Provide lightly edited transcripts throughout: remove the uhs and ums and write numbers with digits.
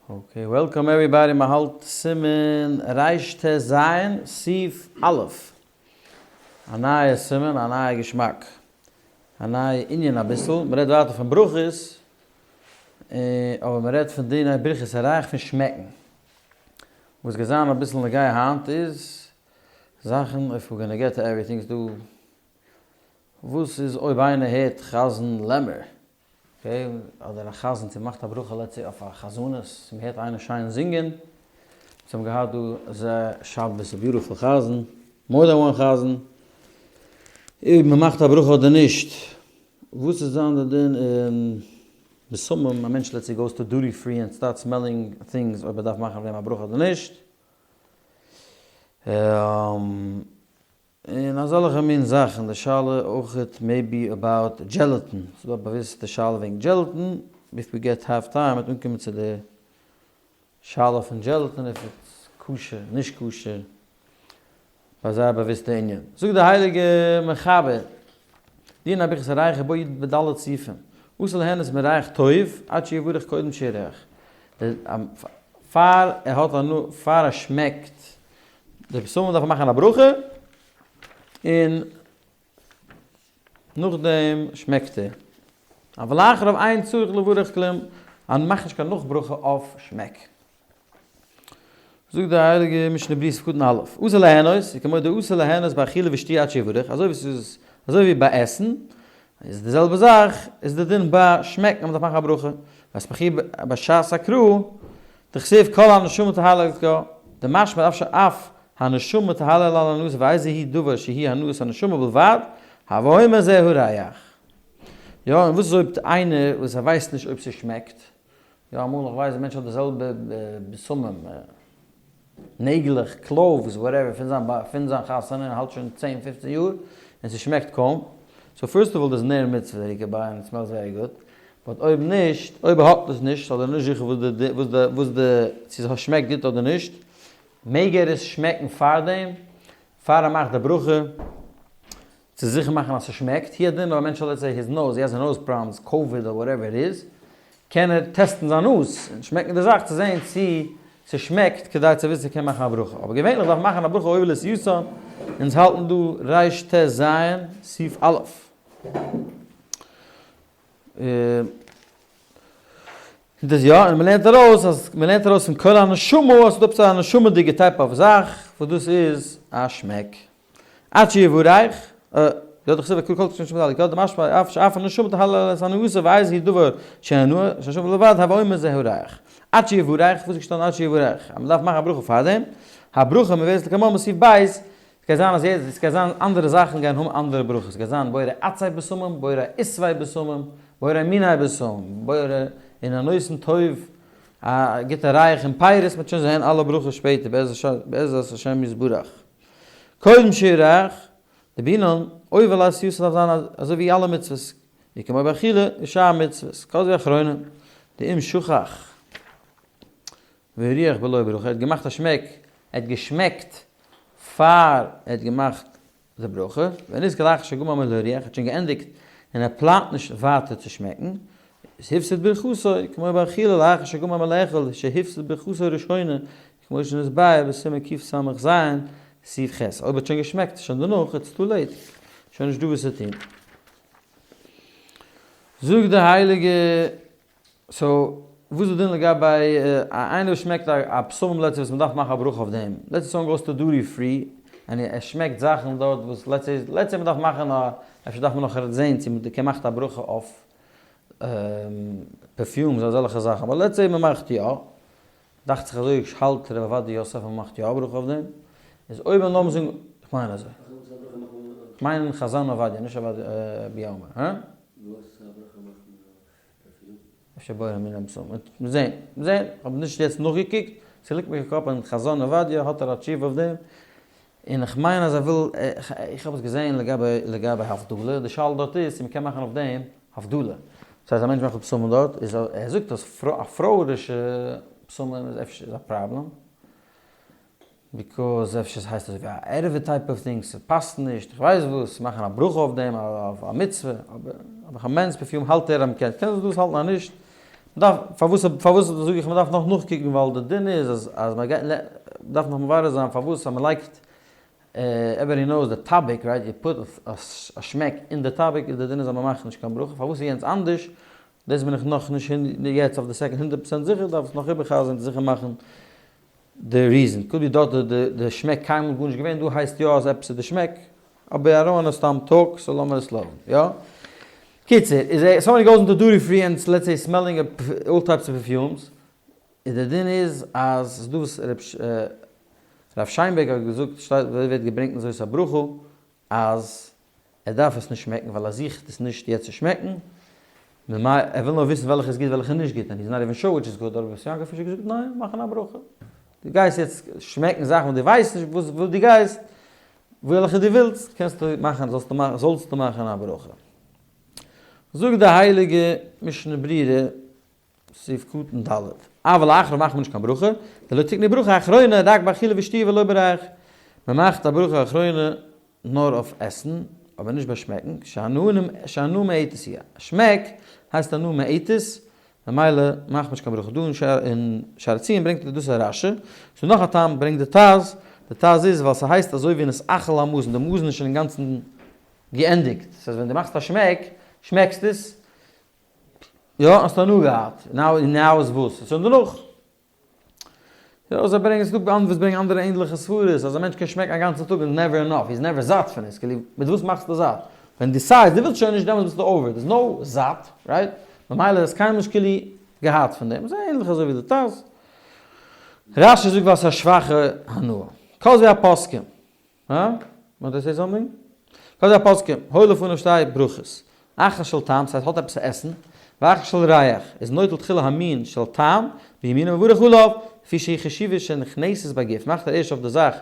Okay, welcome everybody, מען האלט סימן רט"ז, סעיף א'. א נייע סימן, א נייע געשמאק. א נייע ענין אביסל, מען רעדט ווייטער פון ברכות, אבער מען רעדט פון דיני ברכת הריח פון שמעקן. וואס גייט זיין אביסל נוגע היינט איז, זאכן, if we're gonna get to everything, איז דא, וואס איז אויב איינער הערט חזן לעמער? Okay, אדער א חזן צו מאכט א ברכה let's say אויף א חזנות, צו מ'הערט איינער שיין זינגען, אונז האבן געהאט דא זה שבת א beautiful חזן, more than one חזן, אויב מ'מאכט א ברכה אדער נישט, וואס איז זיין די דין אין בשמים, א מענטש let's say goes to duty free and start smelling things אויב ער דארף מאכן אויף דעם א ברכה אדער נישט. און אזעלכע מין זאכן, די שאלה אויכעט maybe about gelatin, ס'איז דא א באוויסטע שאלה וועגן gelatin, if we get have time וועט אנקומען צו די שאלה פון gelatin if it's כשר נישט כשר, ביי זייער באוויסטע ענין. זאגט די הייליגע מחבר, דין הברכת הריח בו י בד' סעיפים, אסור ליהנות מריח טוב עד שיברך קודם שיריח, פאר ער האט הנאה פאר ער שמעקט די בשמים דארף מען מאכן א ברכה, און נאכדעם שמעקט ער. אבל לאחריו אין צריך לברך כלום, אז מ'מאכט נישט קיין נאכברכה אויף שמעק. זאגט די הייליגע משנה ברורה סעיף קטן א', אסור ליהנות, כמו דאסור ליהנות באכילה ושתיה עד שיברך, אזוי ווי ס'איז אזוי ווי ביי עסן, איז די זעלבע זאך, איז די דין ביי שמעקן אז מ'דארף מאכן א ברכה. ואסמכינהו בשעת הקראה, דכתיב כל הנשמה תהלל קה, דמשמע אף שאף הנשמה תהלל על הנשמה ואיזה היא דבר שהיא הנאת הנשמה בלבד, הוי אומר זה הריח. יא, און וואס איז אויב איינער וואס ער ווייסט נישט אויב ס'שמעקט? יא, אמאל איך ווייס די מענטש האט די זעלבע בשמים, נעגלעך, cloves, whatever, פון זיין פון זיין חתונה און האלט שוין צען פופצן יאר, און ס'שמעקט קוים. So first of all דאס נר מצוה that he can buy and it smells very good. But אויב נישט, אויב ער האט עס נישט, אדער נישט זיכער וואס די וואס די וואס די צו עס שמעקט גוט אדער נישט, מעג ער עס שמעקן פארדעם, פאר ער מאכט די ברכה, צו זיכער מאכן אז ס'שמעקט, הוא הדין אויב א מענטש האט let's say his nose, he has a nose problems, COVID or whatever it is, קען ער טעסטן זיין נאז און שמעקן די זאך צו זען צו ס'שמעקט כדי צו וויסן צו קען מאכן א ברכה, אבער געווענליך דארף מען מאכן א ברכה עובר לעשייתן, אונז האלטן דא רט"ז סעיף א'. און דאס יא, און מ'לערנט ארויס אז מ'לערנט ארויס פון כל הנשמה אז ס'איז דא עפעס א נשמה'דיגע type of זאך וואס דאס איז א שמעק. עד שיברך, יא דכתיב ויקרא כל נשמה תהלל קה, דמשמע אף שאף הנשמה תהלל את הנאתה ואיזה הוא דבר שהנאה שהנשמה לבד הוי אומר זה הריח. עד שיברך, וואס איז געשטאנען עד שיברך? אז מ'דארף מאכן א ברכה פארדעם, הברכה מובאת לקמן בסעיף ב', ס'גייט זיין אז יעדער, ס'גייט זיין אנדערע זאכן גייען האבן אנדערע ברכות, ס'גייט זיין בורא עצי בשמים, בורא עשבי בשמים, בורא מיני בשמים, בורא און הנותן טוב, א גוטע ריח און פירות, מ'וועט שוין זעהן אלע ברכות שפעטער בעזרת השם יתברך. קודם שיריח, דבעינן, עובר לעשייתן דארף זיין אזוי ווי אלע מצוות, וכמו באכילה ושאר מצוות, כתבו אחרונים, דאם שכח והריח בלא ברכה, ער האט געמאכט א שמעק, ער האט געשמעקט פאר ער האט געמאכט די ברכה, ונזכר לאחר שגמר מלהריח, ער האט שוין געענדיגט און ער פלאנט נישט ווייטער צו שמעקן, איז הפסיד ברכתו, כמו באכילה לאחר שגמר מלאכול שהפסיד ברכתו ראשונה, כמו שנתבאר בסימן קס"ז, סעיף ח', אויב האט שוין געשמעקט שוין דערנאך, it's too late, שוין נישט דא וואס צו טון. זאגט די הייליגע so וואס איז די דין לגבי איינער וואס שמעקט א בשמים let's say וואס מ'דארף מאכן א ברכה אויף דעם, let's say someone goes to duty free און ער שמעקט זאכן דארט וואס let's say let's say מ'דארף מאכן א אפשר דארף מען נאך זעהן צו מ'קען מאכט א ברכה אויף perfumes אזעלכע זאכן אבער let's say מ'מאכט יא, דאכט זיך אזוי האלט ר' עובדיה יוסף אז מ'מאכט יא א ברכה אויף דעם, איז אויב לאמיר זאגן כ'מיין אזוי. כ'מיין חזון עובדיה נישט עובדיה ביאמער, הא? אפשר בורא מיני בשמים. מיר זעהן, מיר זעהן, כ'האב נישט יעצט נאכגעקוקט, ס'ליגט מיר אין קאפ אין חזון עובדיה האט ער א תשובה אויף דעם, און איך מיין אז ער וויל, איך האב עס געזעהן לגבי לגבי הבדלה, די שאלה דארט איז צו מ'קען מאכן אויף דעם הבדלה. דאס הייסט א מענטש מאכט בשמים דארט, איז ער זאגט אז א פרויערישע בשמים איז אפשר איז א פראבלעם. Because אפשר ס'הייסט אזוי ווי א ערווה type of thing, ס'פאסט נישט, איך ווייס וואס, מאכן א ברכה אויף דעם, אויף א מצוה, אבער אבער א man's perfume האלט ער אז מ'קען, קען זיך דאס האלטן אז נישט. מ'דארף, פארוואס פארוואס זאג איך מ'דארף נאך נאכקוקן ווייל די דין איז אז אז מ'גייט מ'דארף נאך מברר זיין פארוואס אז מ'לייגט everybody knows די טאביק right you put א שמעק אין די טאביק איז די דין איז אז מ'מאכט נישט קיין ברכה פארוואס איז יענץ אנדערש דאס בין איך נאך נישט יעצט אויף די second 100% זיכער דארף עס נאך איבערחזר'ן צו זיכער מאכן די reason. Could be דארט איז די שמעק קיינמאל גארנישט געווען דא הייסט יא אז עפעס איז די שמעק אבער I don't wanna סתם talk so לאמיר עס לאזן יא. קיצור איז ער somebody goes into duty free and let's say smelling all types of perfumes איז די דין איז אז ס'איז דא וואס רב שיינבערג האט געזאגט שטייט ווערט געברענגט אין זאת הברכה אז ער דארף עס נישט שמעקן ווייל ער זוכט עס נישט יעצט צו שמעקן, ממילא ער וויל נאר וויסן וועלכע איז גוט וועלכע איז נישט גוט, and he's not even sure which is good, האט רבי יעקב פישער געזאגט ניין, מאכן א ברכה, דו גייסט יעצט שמעקן זאכן וואס דו ווייסט נישט וואס וואס דו גייסט, וועלכע דו ווילסט קענסטו מאכן זאלסטו מאכן זאלסטו מאכן א ברכה. זאגט די הייליגע משנה ברורה, סעיף קטן ד', אבל לאחריו מאכט מען נישט קיין ברכה, דלא תקנו ברכה אחרונה רק באכילה ושתיה ולא בריח, מען מאכט א ברכה אחרונה נאר אויף עסן, אבער נישט ביי שמעקן, שהנאה מועטת היא, שמעק הייסט הנאה מועטת, ממילא מאכט מען נישט קיין ברכה, דא אין שער הציון ברענגט ער דאס א רש"י, ס'דא נאך א טעם ברענגט די טז, די טז איז ווייל ס'הייסט אזוי ווי נתאכל המזון, די מזון איז שוין אינגאנצן געענדיגט, ס'הייסט ווען דו מאכסט א שמעק, שמעקסט עס, יא, האסט הנאה געהאט, now now איז וואס? ס'איז שוין דערנאך. יא, זיי ברענגען, ס'איז דא אנדערע וואס ברענגען אנדערע ענדליכע סברות, אז א מענטש קען שמעקן א גאנצן טאג און never enough, he's never זאט פון עס, כאילו, מיט וואס מאכסטו זאט? ווען דו סייז, דו ווילסט שוין נישט, דעמאלטס ביסטו over, there's no זאט, right? ממילא האסט קיינמאל נישט כאילו געהאט פון דעם, ס'איז ענדליך אזוי ווי די טז. רש"י זאגט ווייל ס'איז א שוואכע הנאה. כתבו הפוסקים. הא? Want to say something? כתבו הפוסקים, היו לפניו שתי ברכות, אחת של טעם, ס'הייסט האט עפעס צו עסן, ואחת של ריח, איז נוטל תחילה המין של טעם, בימינו מברך עליו, לפי שהיא חשובה שנכנסת בגוף, מאכט ער ערשט אויף די זאך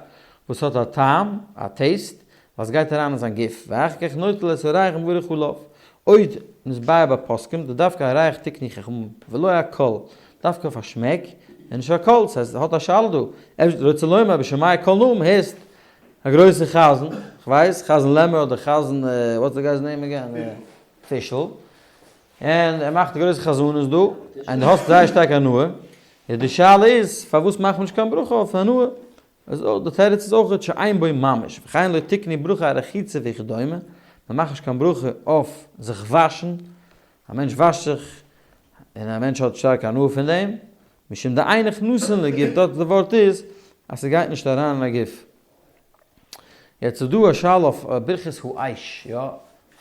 וואס האט א טעם, א taste, ווייל ס'גייט אריין אין זיין גוף, ואחר כך נוטל את הריח ומברך עליו. עוד נתבאר בפוסקים, דדווקא הריח תקנו חכמים, ולא הקול, דווקא אויף א שמעק, און נישט אויף א קול, ס'הייסט האט א שאלה דא, אפשר רוצה לומר בשומע קול נעים הערסט א גרויסע חזן, כ'ווייס, חזן לעמער אדער חזן what's the guy's name again? פישל, און ער מאכט די גרויסע חזנות דא, און דו האסט זייער שטארק הנאה, איז די שאלה איז פארוואס מאכט מען נישט קיין ברכה אויף הנאה? איז אויך די תירוץ איז אויך שאין בו ממש, וכן לא תקנו ברכה על רחיצה וכדומה, מען מאכט נישט קיין ברכה אויף זיך וואשן, א מענטש וואשט זיך און א מענטש האט שטארק הנאה פון דעם, משום דאין נכנסין לגוף, דארט די ווארט איז אז ס'גייט נישט אריין אין א גוף. יעצט איז דא א שאלה אויף ברכת האש, יא,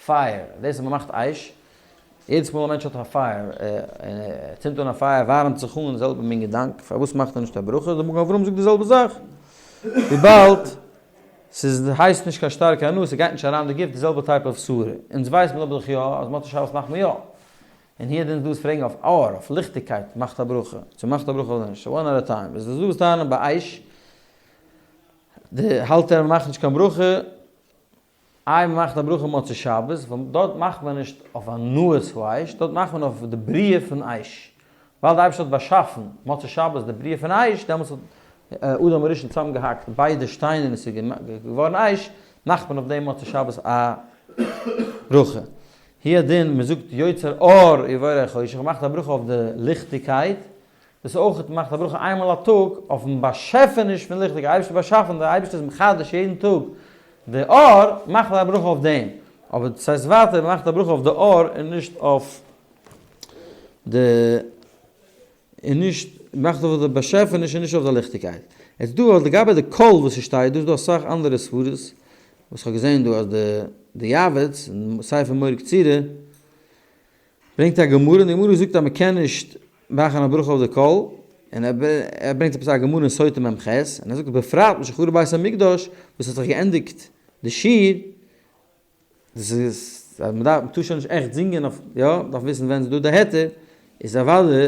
פייער, דאס אז מ'מאכט אש, יעדעס מאל א מענטש האט א פייער, און ער צינדט אן א פייער ווארעמט זיך אן, די זעלבע מין געדאנק, פארוואס מאכט ער נישט א ברכה? די מגן אברהם זאגט די זעלבע זאך, וויבאלד ס'איז הייסט נישט קיין שטארקע הנאה, ס'גייט נישט אריין די גוף, די זעלבע type of סברה. אונז ווייסט מען אבער דאך יא אז מוצאי שבת מאכט מען יא. און here דען דא איז פרעגן אויף אור, אויף ליכטיגקייט, מאכט א ברכה, צו מאכט א ברכה אדער נישט, one at a time. איז דאס דא וואס טענה'ן ביי אש, די האלט ער מ'מאכט נישט קיין ברכה, איי מ'מאכט א ברכה מוצאי שבת, ווייל דארט מאכט מען נישט אויף הנאת האש, דארט מאכט מען אויף די בריאה פון אש. ווייל די אייבערשטער האט באשאפן מוצאי שבת די בריאה פון אש, דעמאלטס האט אדם הראשון צוזאם געהאקט ביידע שטיינער און עס איז געווארן אש, מאכט מען אויף דעם מוצאי שבת א ברכה. הוא הדין, מען זאגט יוצר אור ובורא חושך, מען מאכט א ברכה אויף די ליכטיגקייט, דאס איז אויך, מען מאכט א ברכה איינמאל א טאג אויפן באשעפעניש פון ליכטיגקייט, אייבערשטער באשאפן, דער אייבערשטער איז מחדש יעדן טאג די אור, מאכט מען א ברכה אויף דעם, אבער דאס הייסט ווייטער, מען מאכט א ברכה אויף די אור און נישט אויף די און נישט מאכט אויף די באשעפעניש און נישט אויף די ליכטיגקייט. יעצט דא לגבי די קול וואס ס'שטייט דא איז דא אסאך אנדערע סברות וואס כ'האב געזען דא אז די די יעבץ אין ספר מורה קצירה ברענגט א גמרא און די גמרא זאגט אז מ'קען נישט מאכן א ברכה אויף די קול און ער ברענגט עפעס א גמרא אין סוטה מ"ח און ער זאגט בפרט משחרב בית המקדש וואס האט זיך געענדיגט די שיר דאס איז אז מען דארף, מען טאר שוין נישט עכט זינגען אויף, יא, מען דארף וויסן ווען ס'איז דא די היתר, איז אוודאי,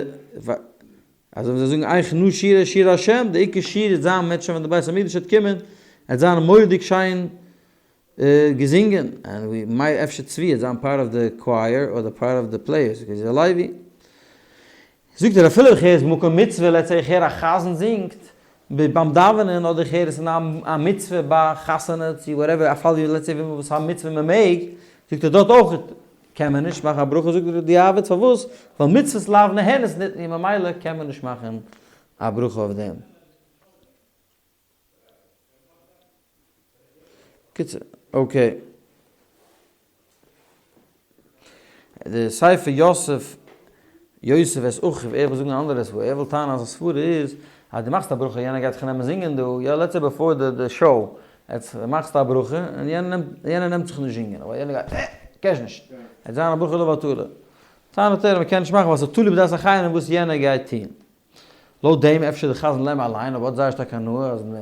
אזוי ווי זיי זאגן איך נו שירה שיר השם, די עיקר שיר איז זיין מענטשן ווען די בית המקדש וועט קומען, עט זיין מורא'דיג שיין געזינגען, and we might אפשר צבי עט זיין part of the choir אדער part of the players, because he's a לוי. זאגט ער אפילו איך הער עס במקום מצוה let's say איך הער א חזן זינגט ביים דאווענען אדער איך הער עס אין א מצוה ביי א חתונה צו whatever א פאל ווי let's say וואס א מצוה מען מעג, זאגט ער דארט אויך. קען מען נישט מאכן א ברכה זאגט די יעבץ פארוואס? ווייל מצוות לאו נהנית ניתנו ממילא קען מען נישט מאכן א ברכה אויף דעם. קיצור, okay. די ספר יוסף, יוסף את אחיו, ער וויל זאגן א אנדערע סברה, ער וויל טענה'ן אז א סברה איז אז דו מאכסט א ברכה יענער גייט זיך נעמען זינגען דא, יא let's say before די show, יעצט מאכסטו א ברכה און יענער נעמט זיך נישט זינגען, אבער יענער גייט אה, קענסט נישט, עס וועט זיין א ברכה לבטלה. טענה'ט ער אז מ'קען נישט מאכן ווייל ס'איז תלוי בדעת אחרים וואס יענער גייט טון. לויט דעם אפשר די חזן לעם אליין אבער האט זייער שטארק הנאה אז מען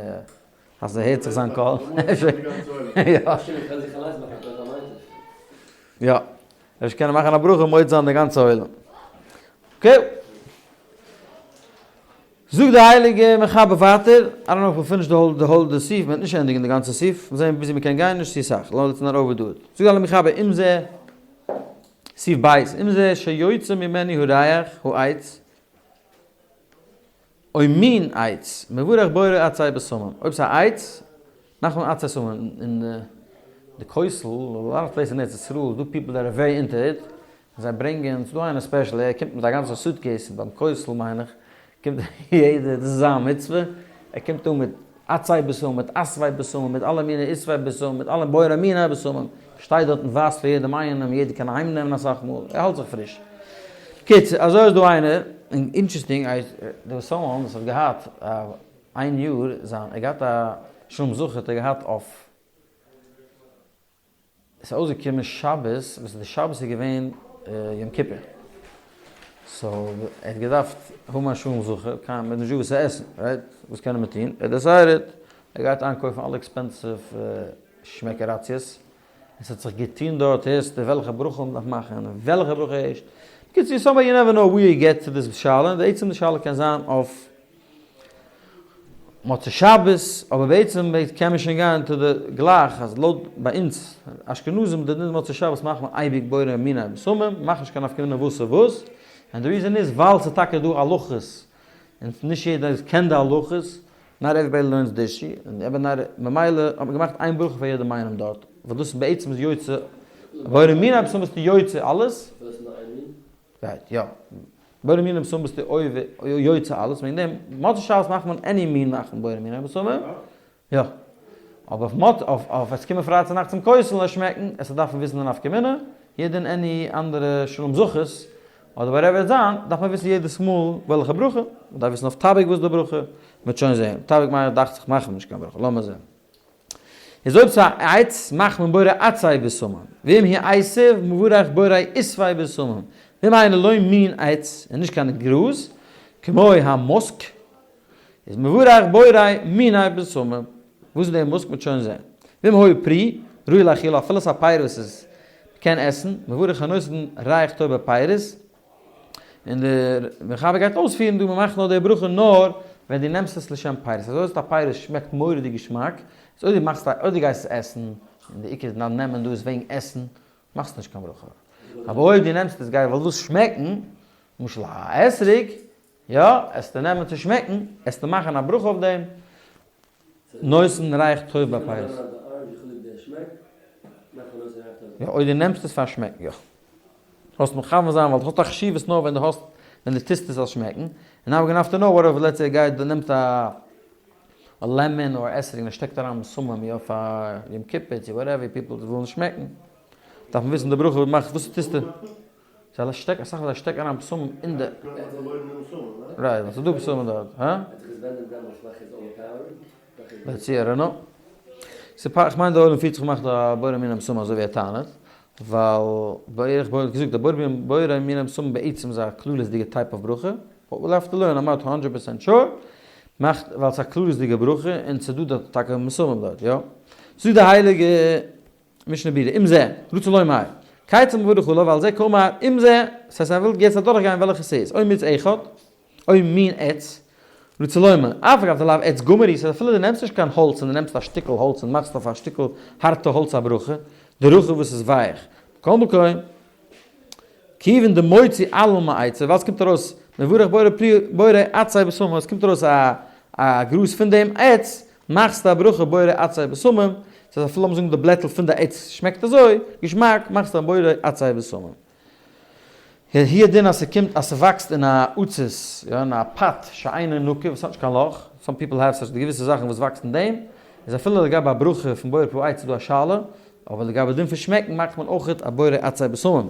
אז ס'הערט זיך זיין קול. יא. אפשר קען ער מאכן א ברכה און מוציא זיין די גאנצע עולם. Okay. זאגט די הייליגע מחבר ווייטער, I don't know if we'll finish the whole the whole די סעיף, מ'וועט נישט ענדיגן די גאנצע סעיף, מ'זען ווי busy מ'קען גיין, נישט צו סאך, let's not overdo it. זאגט די הייליגע מחבר, אם זה סעיף בית, אם זה שיוצא ממנו הריח העץ, או מין עץ, מברך בורא עצי בשמים, אויב ס'איז א עץ, מאכט מען עצי בשמים, אין די כותל, a lot of places אין ארץ ישראל איז דא people that are very into it, זיי ברענגען, ס'איז דא איינער special, ער קומט מיט א גאנצע suitcase ביים כותל מיין איך, קומט יעדער, דאס איז זיין מצוה, ער קומט אן מיט עצי בשמים, מיט עשבי בשמים, מיט אלע מיני עשבי בשמים, מיט אלע בורא מיני בשמים, שטייט דארט און ווייזט פאר יעדעם איינעם, יעדער קען אהיים נעמען אסאך מאל, ער האלט זיך פריש. קיצור, אזוי איז דא איינער, און interesting, דער וואס someone וואס האט געהאט איין יאר זיין, ער האט געהאט א שלום זכר האט ער געהאט אויף. עס איז אויסגעקומען שבת, וואס די שבת איז געווען יום כיפור, so ער האט געדארפט האבן א שלום זכר, קיין מ'האט נישט דא וואס צו עסן, right? וואס קען מען טון? ער decided ער גייט איינקויפן אלע expensive שמעקעראציעס, עס האט זיך געטון דארט, הערסט וועלכע ברכה מ'דארף מאכן, און וועלכע ברכה ערשט, בקיצור somebody you never know where you get to this שאלה, און בעצם די שאלה קען זיין אויף מוצאי שבת, אבער בעצם קען מען שוין גיין to the גלייך אז לויט ביי אונז אשכנזים די דין מוצאי שבת מאכט מען אייביג בורא מיני בשמים, מאכט נישט קיין נפקא מינה וואס איז וואס, און די reason איז ווייל ס'איז טאקע דא הלכות און נישט יעדער קען די הלכות, not everybody learns דישי, און אבער נאר ממילא האט מען געמאכט איין ברכה פאר יעדעם איינעם דארט, ווייל דאס בעצם איז יוצא בורא מיני בשמים ביסטו יוצא אלעס. גייט יא. בורא מיני בשמים ביסטו עובר יוצא אלעס, וועגן דעם מוצאי שבת מאכט מען any מין מאכט מען בורא מיני בשמים, יא. אבער אויף מוצ אויף אויף עס קומען פרייטאג צו נאכט צום כותל און שמעקן, עס דארף מען וויסן די נפקא מינה, יעדע אין any אנדערע שלום זכר'ס אדער whatever עס זיין, דארף מען וויסן יעדעס מאל וועלכע ברכה, מען דארף וויסן אויף טאביק וואס די ברכה, מען וועט שוין זעהן, טאביק מיין איך דאכט זיך מאכט מען נישט קיין ברכה, לאמיר זעהן. איז אויב ס'איז א עץ מאכט מען בורא עצי בשמים, ואם היא עשב מברך בורא עשבי בשמים, ואם אינו לא מין עץ און נישט קיין גראז, כמו המוסק, איז מברך בורא מיני בשמים. וואס איז דער מוסק מ'וועט שוין זען. ואם היה פרי ראוי לאכילה אפילו ס'איז א פרי וואס איז מ'קען עסן, מברך הנותן ריח טוב בפירות, און דער מחבר גייט אויספירן דא, מ'מאכט נאר די ברכה נאר ווען דו נעמסט עס לשם פירות, אזוי אז א פירות שמעקט מורא'דיג געשמאק, איז אויב דו מאכסט א, אויב דו גייסט עס עסן, און די עיקר נעמען דא איז וועגן עסן, מאכסטו נישט קיין ברכה. אבער אויב דו נעמסט עס גיי ווייל דאס שמעקן, למשל א אתרוג, יא, עסטו נעמען צו שמעקן, עסטו מאכן א ברכה אויף דעם, נותן ריח טוב בפירות. יא, אויב דו נעמסט עס פאר שמעקן, יא. זאלסט מכוון זיין ווייל דו האסט א חשיבות נאר ווען דו האסט, ווען דו טוסט עס אלס שמעקן, און now we're gonna have to know what if let's say גייט דו נעמט א lemon אר אתרוג און ער שטעקט אריין בשמים יא פאר יום כיפור צו whatever people ווילן שמעקן, דארף מען וויסן די ברכה מאכט וואס טוסטו? זיי שטעקן אסאך ווען זיי שטעקן אריין בשמים אין די. right ווייל ס'איז דא בשמים דארט, הא? Let's see, I don't know. כ'מיין די עולם פירט זיך מאכט א בורא מיני בשמים אזוי ווי ער טענה'ט, ווייל בערך וואלט געזאגט די בורא מיני בשמים בעצם איז א כללית'דיגע type of ברכה, but we'll have to learn, I'm not hundred percent sure, מאכט ווייל ס'איז א כללית'דיגע ברכה און ס'איז דא דארט טאקע בשמים דארט, יא. זאגט די הייליגע משנה ברורה, אם זה, רצה לומר, כיצד מברך עליו ועל זה קאמר, אם זה, ס'הייסט ער וויל יעצט אדורכגיין וועלכע ס'איז, או מיץ אחד, או מין עץ, רצה לומר, אף על גב דלאו עץ גמור הוא, ס'הייסט אפילו דו נעמסט נישט קיין האלץ און דו נעמסט א שטיקל האלץ און מאכסט אויף א שטיקל הארטע האלץ א ברכה, די רכב וואס איז ווייך, מכל מקום, כיוון דמוציא עלול מעצו, ווייל ס'קומט ארויס מברך בורא פרי בורא עצי בשמים, עס קומט ארויס א א גראז פון דעם עץ, מאכסטו א ברכה בורא עצי בשמים. ס'הייסט אפילו לאמיר זאגן די בלעטל פון די עץ שמעקט אזוי געשמאק, מאכסטו א בורא עצי בשמים. הוא הדין אז ס'קומט אז ס'וואקסט אין א עציץ, יא אין א pot שאינו נקוב וואס האט נישט קיין לאך, some people have such די געוויסע זאכן וואס וואקסט אין דעם, איז אפילו לגבי א ברכה פון בורא פרי עץ איז דא א שאלה, אבער לגבי דין פון שמעקן מאכט מען אויכעט א בורא עצי בשמים.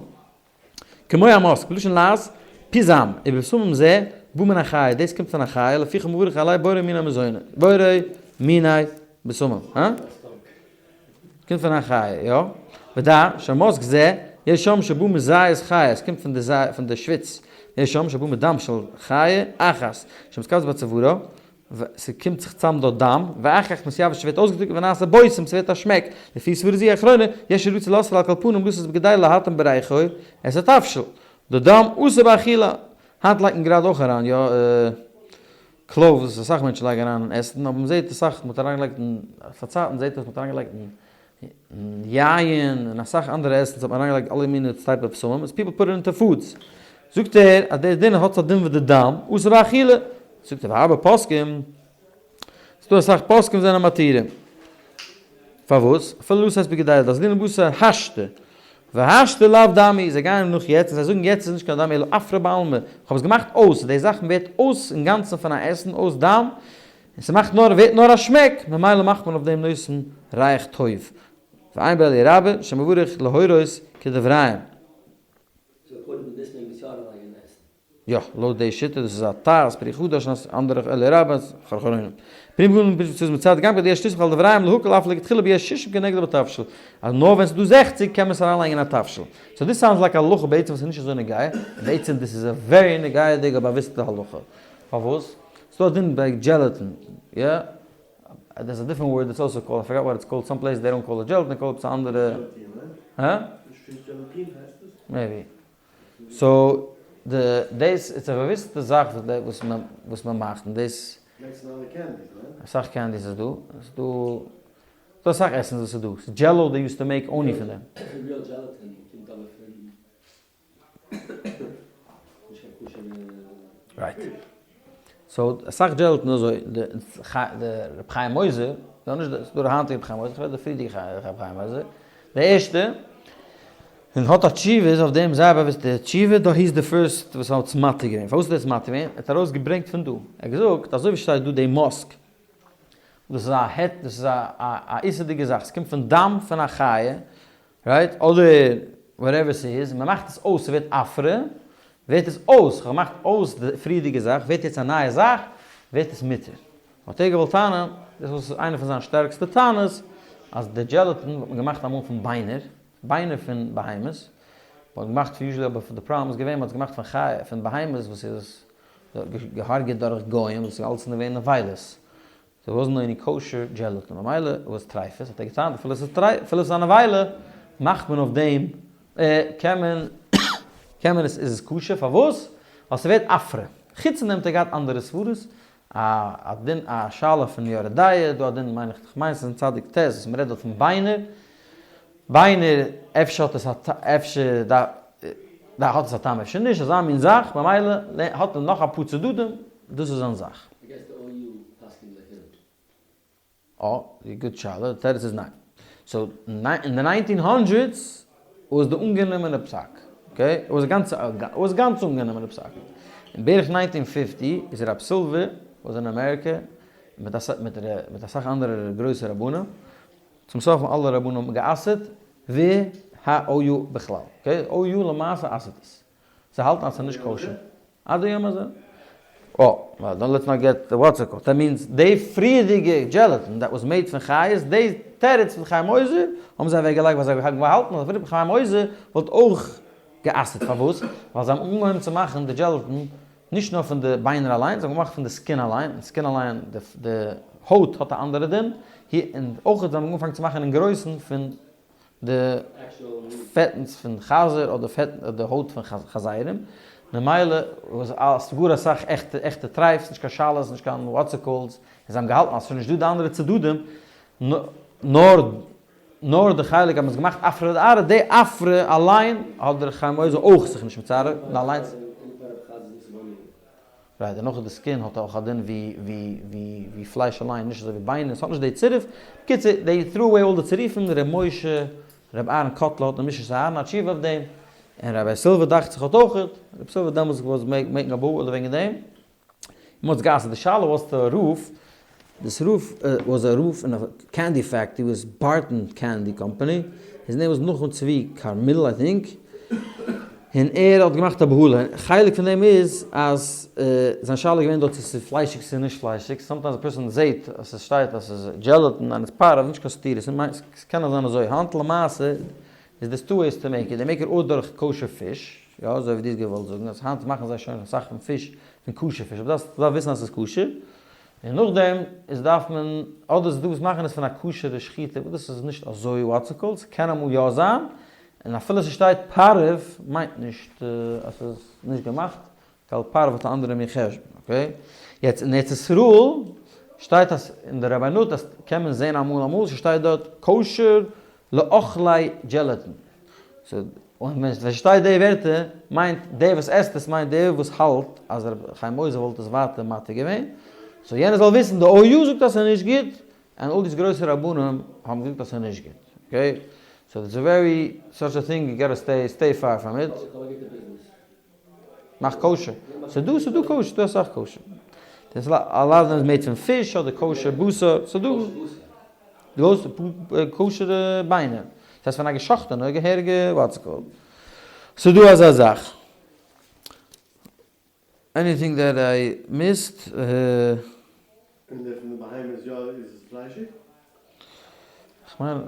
כמו המוסק, בלשון לעז, פיזם, ובשמים זה, בא מן החיה, דאס קומט פון א חיה, לפיכך מברך עליה בורא מיני מזונות, בורא מיני בשמים, הא? קומט פון א חיה, יא. ודע, שהמוסק זה, יש שם שבא מזיעת חיה, עס קומט פון די פון די שוויץ, יש שם שבא מדם של חיה אחת, שמתקבץ בצווארה, ס'קומט זיך צאם דארט דם, ואחר כך מתייבש ס'ווערט אויסגעטריקנט ונעשה בושם ס'ווערט א שמעק, לפי סברה זו האחרונה, יש שרצו לאסור על כל פנים דאס איז בכדי להתאים בריחו את התבשיל, די דם אסור באכילה, היינט לייגט מען גראדע אויך אריין יא cloves, אסאך מענטשן לייגן אריין אין עסן, אבער מ'זעט אסאך מ'האט אריינגעלייגט אין, פאר צייטן זעט אויס מ'האט אריינגעלייגט אין יין און אסאך אנדערע עסנס האט מען אריינגעלייגט אלע מיני type of סמים, איז people put it into foods. זאגט ער אז דער דין האט א דין ווי די דם, אסור באכילה. זאגט ער והרבה פוסקים, ס'דא אסאך פוסקים זענען מתירים. פארוואס? אפילו לא עשית בגדילה, דאזלינן בתר השתא. והשתא לאו דם הוא, זיי גייען נאך יעצט און זיי זאגן יעצט איז נישט קיין דם אלא עפרא בעלמא, כ'האב עס געמאכט אויס, די זאכן ווערט אויס אינגאנצן פון א עסן, אויס דם, און ס'מאכט נאר, ווערט נאר א שמעק, ממילא מאכט מען אויף דעם נותן ריח טוב. ועיין באלי' רבה שמברך להורות כדבריהם. so according to this מעג מען עס יא אריינלייגן אין עסן? יא, לויט די שיטה, דאס איז א טעת, פרי חדש און אנדערע אלי' רבה, אחרונים. פרי מגדים פשוט ס'איז מצד גם כדי יש לסמוך על דבריהם להקל אף לכתחילה ביש שישים כנגדו בתבשיל. אז נאר ווען ס'איז דא זעכציג קען מען עס אריינלייגן אין א תבשיל. so this sounds like א הלכה בעצם וואס איז נישט אזוי נוגע, און בעצם דאס איז א very נוגע'דיגע באוויסטע הלכה. פארוואס? ס'דא א דין ביי gelatin, יא? there's a different word it's also called, I forgot what it's called, some places they don't call it gelatin, they call it עפעס א אנדערע. הא? maybe. so די דאס איז א באוויסטע זאך וואס מען וואס מען מאכט און דאס. מעקסט אין אלע candies, ניין? אסאך candies איז דא, ס'איז דא ס'דא אסאך עסנס וואס איז דא, ס'איז Jell-O they used to make only פון דעם. real gelatin קומט אבער פון right. so אסאך gelatin אזוי, די רבי חיים מוזר, יא נישט די, ס'דא די היינטיגע רבי חיים מוזר, כ'רעד די פריערדיגע רבי חיים מוזר, די ערשטע, און האט א תשובה איז אויף דעם זייער באוויסטע תשובה, דא he's the first וואס האט עס מתיר געווען, פארוואס האט ער עס מתיר געווען? ער האט ארויס געברענגט פון דא, ער האט געזאגט אזוי ווי שטייט דא די מוסק, דאס איז א היתר, דאס איז א איסור'דיגע זאך, ס'קומט פון דם פון א חיה, right? אדער whatever ס'איז, מ'מאכט עס אויס ס'ווערט עפרא, ווערט עס אויס, כ'האב געמאכט אויס די פריערדיגע זאך, ווערט יעצט א נייע זאך, ווערט עס מותר. האט ער געוואלט טענה'ן, דאס וואס איז איינע פון זיינע שטערקסטע טענות, אז די gelatin וואלט מען געמאכט אמאל פון ביינער, ביינער פון בהמות, מ'האט געמאכט usually אבער די פראבלעם איז געווען מ'האט עס געמאכט פון חיה, פון בהמות וואס איז געהארגעט דורך גוים, וואס איז אלץ געווען נבילות, there wasn't any kosher gelatin ממילא וואס טרייפות האט ער געטענה'ט אפילו עס איז טרייף אפילו עס איז א נבילה מאכט מען אויף דעם קען מען קען מען עס איז עס כשר פארוואס ווייל ס'ווערט עפרא חוץ פון דעם האט ער געהאט אנדערע סברות א א דין א שאלה פון יורה דעה דא א דין מיין איך כ'מיין ס'איז אין צדיק ט' וואס מ'רעדט דארט פון ביינער ביינער אפשר האט עס א אפשר האט עס א טעם אפשר נישט אזא מין זאך ממילא האט ער נאך אפאר צדדים דאס איז זיין זאך. I guess the OU פסק'נט like him. אה, good שאלה, די תירוץ איז ניין. so, אין די nineteen hundreds וואס די אנגענומענע פסק, okay, וואס גאנץ וואס גאנץ אנגענומענע פסק. אין בערך nineteen fifty איז רב סילווער וואס אין אמעריקע מיט מיט אסאך אנדערע גרויסע רבנים, צום סוף האבן אלע רבנים גע'אסר'ט וה OU בכלל, okay, OU למעשה אסר'ט עס. זיי האלטן אז ס'איז נישט כשר. עד היום הזה. אה, well don't let's not get what's it called, that means די פריערדיגע gelatin that was made פון חיות, די תירוץ פון חיים עוזר האבן זיי אוועק געלייגט ווייל זיי האבן געהאלטן אז אפילו חיים עוזר וואלט אויך גע'אסר'ט, פארוואס? ווייל זיי האבן אנגעהויבן צו מאכן די gelatin נישט נאר פון די ביינער אליין, זיי האבן געמאכט פון די skin אליין, און skin אליין, די הויט האט א אנדערע דין, און אויך זיי האבן אנגעפאנגען צו מאכן אין גרויסן פון די פעטנס פון חזיר אדער פעטן די הויט פון חזירים, ממילא וואס אז גאר אסאך עכטע עכטע טרייפס, נישט קיין שאלות, נישט קיין what's it calls, און זיי האבן געהאלטן אז ס'איז נישט דא די אנדערע צדדים, נאר נאר די חלק אז מ'האט געמאכט עפרא דארעא, די עפרא אליין האט דער חיים עוזר אויך זיך נישט מצרף און אליינס. Right, דערנאך איז די skin האט אויך א דין ווי ווי ווי ווי פלייש אליין, נישט אזוי ווי ביינער, ס'האט נישט די צירוף. בקיצור, they threw away all די צירופים, ר' משה, ר' אהרן קאטלער האט אין משנת אהרן א תשובה אויף דעם, און רבי סילווער דאכט זיך האט אויך, רבי סילווער דעמאלטס was making א בהלה וועגן דעם. און מ'האט עס גע'אסר'ט. די שאלה was די רב, this רב was א רב אין א candy factory was Barton Candy Company, his name was נחום צבי קארמיל I think, און ער האט געמאכט א בהלה, חלק פון דעם איז אז זיין שאלה איז געווען דארט צו ס'איז פליישיג צו נישט פליישיג, sometimes א person זעהט אז ס'שטייט אז ס'איז gelatin און איז פארעוו, נישט קיין סתירה, ס'קען זיין אזוי, היינט למעשה איז דאס two ways to make it, they make it אדער דורך kosher fish, יא אזוי ווי דו האסט געוואלט זאגן אז היינט מאכן זיי שוין אסאך פון פיש פון כשר פיש, אבער דארפסט וויסן אז ס'איז כשר, און נאכדעם איז דארף מען, אדער ס'איז דא וואס מאכן עס פון א כשר'ע שחיטה, וואס דאס איז נישט אזוי what's it called, ס'קען אמאל יא זיין, און אפילו ס'שטייט פרווה מיינט נישט אז ס'איז נישט געמאכט, ווייל פרווה האט א אנדערע מין חשבון, okay? יעצט אין ארץ ישראל שטייט אז אין די רבנות אז קען מען זען אמאל אמאל ס'שטייט דארט כשר לאוכלי gelatin, so און ווען ס'שטייט די ווערטער מיינט דער וואס עסט עס מיינט דער וואס האלט אז ר' חיים עוזר וואלט עס ווייטער מתיר געווען, so יענער זאל וויסן די OU זאגט אז ס'איז נישט גוט, און all these גרויסע רבנים האבן געזאגט אז ס'איז נישט גוט, okay? So it's a very such a thing you gotta stay stay far from it. מאך kosher. ס'דא ס'דא kosher, ס'דא אסאך kosher. דאס a lot of them is made פון פיש אדער kosher בשר, ס'דא דו האסט כשר'ע ביינער. דאס הייסט פון א געשאכטענע געהעריגע what's called. ס'דא אזא זאך. Anything that I missed? און דער פון די בהמה איז יא איז עס פליישיג? כ'מיין,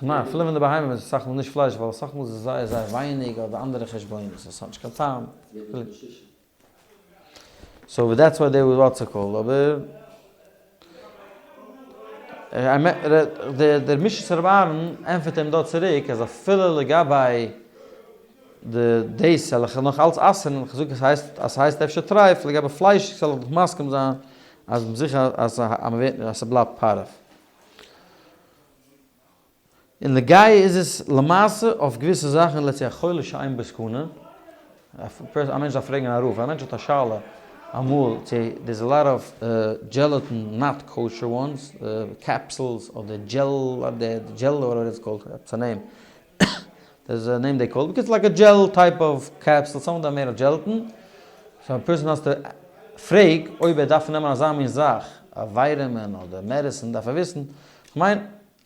כ'מיין אפילו ווען די בהמה איז אסאך מאל נישט פלייש ווייל אסאך מאל איז עס זייער זייער ווייניג אדער אנדערע חשבונות עס האט נישט קיין טעם. So that's why they would what's it called אבער דער משנת רבי אהרן ענטפערט אים דא צוריק אז אפילו לגבי די דאס זאל איך נאך אלץ אסר'ן, איך זאג עס הייסט אז ס'הייסט אפשר טרייף, לגבי פלייש זאל איך דאך מסכים זיין אז זיכער אז מ'ווערט אז ס'בלייבט פרווה. און לגבי איז עס למעשה אויף געוויסע זאכן let's say א חולה שאין בו סכנה, א מענטש דארף פרעגן א רב, א מענטש האט א שאלה אמאל צו there's a lot of gelatin not kosher ones, capsules אדער gel אדער gel whatever it's called, עפעס א name, there's a name they call it, like a gel type of capsule, some of them made of gelatin, so א person has to פרעג אויב ער דארף נעמען אזא מין זאך, א vitamin אדער medicine דארף ער וויסן, כ'מיין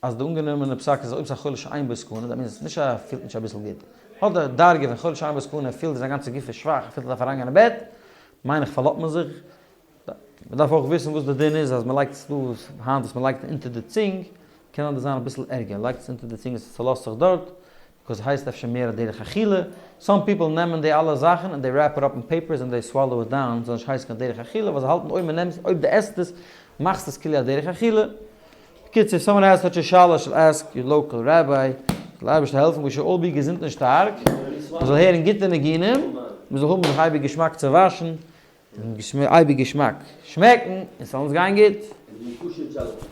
אז די אנגענומענע פסק איז אויב ס'איז א חולה שאין בו סכנה, that means נישט אז ער פילט נישט אביסל גוט, האט די דרגה פון חולה שאין בו סכנה, ער פילט ווי זיין גאנצע גוף איז שוואך, ער פילט ער דארף אריינגיין אין בעט, מיין איך פארלאזט מען זיך. מען דארף אויך וויסן וואס די דין איז אז מען לייגט עס דא היינט וואס מען לייגט אונטער די צונג, קען אדער זיין אביסל ערגער, לייגט עס אונטער די צונג עס צולאזט זיך דארט, because הייסט אפשר מער א דרך אכילה, some people נעמען די אלע זאכן און they wrap it up in papers און they swallow it down, ס'זאל נישט הייסן קיין דרך אכילה, ווייל זיי האלטן אויב מען נעמט אויב דו עסט עס מאכסט עס כאילו א דרך אכילה. בקיצור, if someone has such a שאלה should ask your local rabbi, זאל אייבערשטער העלפן we should all be געזונט און שטארק, מען זאל הערן גוטע ניגונים, מען זאל האבן זיך אייביג געשמאק צו וואשן, און אייביג געשמאק שמעקן, און ס'זאל אונז גיין גוט. און כשר gelatin.